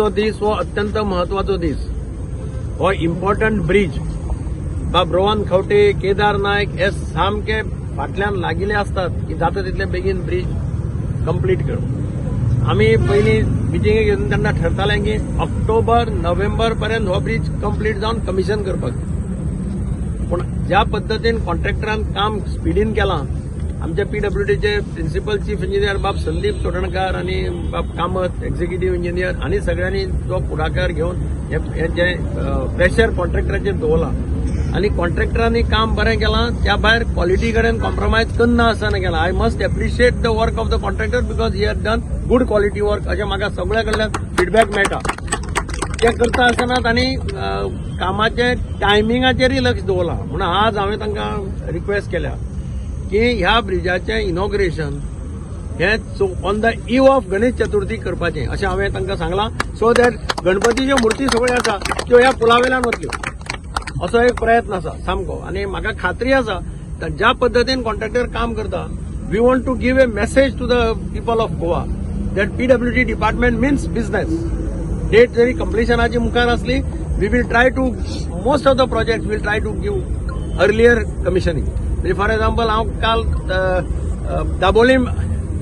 आजचो दीस हो अत्यंत महत्वाचो दीस. हो इम्पॉर्टंट ब्रीज, बाब रोहन खंवटे, केदार नायक हे सामके फाटल्यान लागिल्ले आसतात की जाता तितले बेगीन ब्रीज कंप्लीट कर. आमी पयलीं मिटिंगे घेवन तेन्ना ठरतालें की ऑक्टोबर नोव्हेंबर पर्यंत हो ब्रीज कंप्लीट जावन कमिशन करपाक. पूण ज्या पद्दतीन कॉन्ट्रॅक्टरान काम स्पिडीन केलां, आमच्या पीडब्ल्यूडीचे प्रिन्सिपल चीफ इंजिनियर बाब संदीप चोडणकार आनी बाब कामत एक्झिक्युटीव इंजिनियर आनी सगळ्यांनी जो फुडाकार घेवन हे हे जे प्रेशर कॉन्ट्रॅक्टराचेर दवरलां आनी कॉन्ट्रॅक्टरांनी काम बरें केलां, त्या भायर क्वॉलिटी कडेन कॉम्प्रोमायज करना आसतना केलां. I must appreciate the work of the contractor because he has done good quality work अशें म्हाका सगळ्या कडल्यान फिडबॅक मेळटा. ते करता आसतना तांणी कामाचे टायमिंगाचेरय लक्ष दवरलां. म्हणून आज हांवें तांकां रिक्वेस्ट केल्या की ह्या ब्रिजाचें इनॉग्रेशन हें on the eve of Ganesh Chaturthi करपाचें अशें हांवें तांकां सांगलां, सो that गणपतीच्यो मुर्ती सगळ्यो आसा त्यो ह्या पुला वयल्यान वतल्यो असो एक प्रयत्न आसा सामको. आनी म्हाका खात्री आसा, ज्या पद्दतीन कॉन्ट्रॅक्टर काम करता, we want to give a message to the people of Goa that PWD department means business. Date जरी कंप्लिशनाची मुखार असली, we will try to, most of the project will try to give earlier commissioning. म्हणजे for example, हांव काल अ, अ, दाबोलीम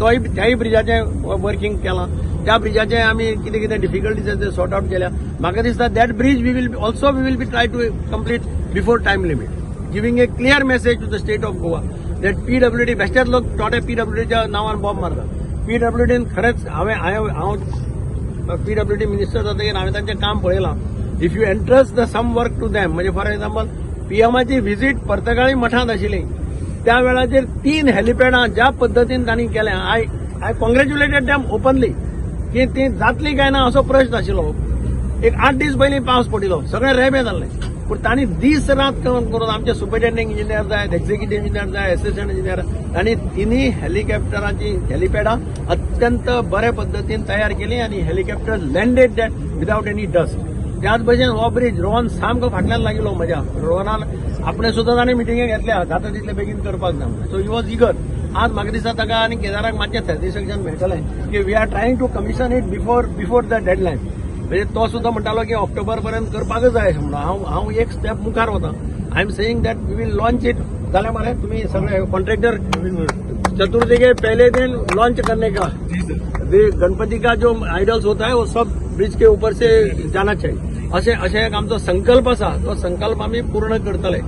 तोय त्याय ब्रिजाचें working केलां. त्या ब्रिजाचें आमी कितें कितें डिफिकल्टीज ते सॉर्ट आउट केल्या. म्हाका दिसता that bridge we will also, we will be try to complete before time limit, giving a clear message to the state of Goa that PWD, बेश्टेच लोक थोडे पीडब्ल्यूडीच्या नांवान बॉम्ब मारतात. पीडब्ल्यूडीन खरेंच हांवें हांवें हांव पीडब्ल्यूडी मिनिस्टर जातकीर हांवें तांचें काम पळयलां. If you entrust the some work to them, म्हणजे फॉर एक्झाम्पल, पीएमाची व्हिजीट पर्तगाळी मठांत आशिल्ली, त्या वेळाचेर तीन हेलिपॅडां ज्या पद्दतीन तांणी केल्या, I congratulated them openly की ती जातली काय ना असो प्रश्न आशिल्लो. एक 8 दीस पयलीं पावस पडिल्लो, सगळें रेबे जाल्लें, पूण तांणी दीस रात करून करून, आमचे सुपरिटेंडिंग इंजिनियर जाय, एक्झिक्युटीव इंजिनियर जाय, असिस्टंट इंजिनियर, तांणी तिनूय हेलिकॉप्टरांची हेलिपॅडां अत्यंत बरे पद्दतीन तयार केली आनी helicopter landed that without any dust. त्याच भशेन हो ब्रिज, रोहन सामको फाटल्यान लागिल्लो म्हज्या. रोहनान आपणे सुद्दां ताणें मिटिंगे घेतल्या, जाता तितले बेगीन करपाक जाय. So he was eager. आज म्हाका दिसता ताका आनी केदाराक मातशें सॅटिस्फॅक्शन मेळटलें की we are trying to commission it before the deadline. म्हणजे तो सुद्दां म्हणटालो की ऑक्टोबर पर्यंत करपाकच जाय अशें म्हणून. हांव एक स्टेप मुखार वता. I am saying that we will launch it. जालें मरे? तुम्ही सगळे कॉन्ट्रॅक्टर, चतुर्थी के पहले दिन लॉन्च करने का. वे गणपति का जो आइडल्स होता है, वो सब ब्रिज के ऊपर से जाना चाहिए, अशें अशें एक आमचो संकल्प आसा. तो संकल्प आमी पूर्ण करतले.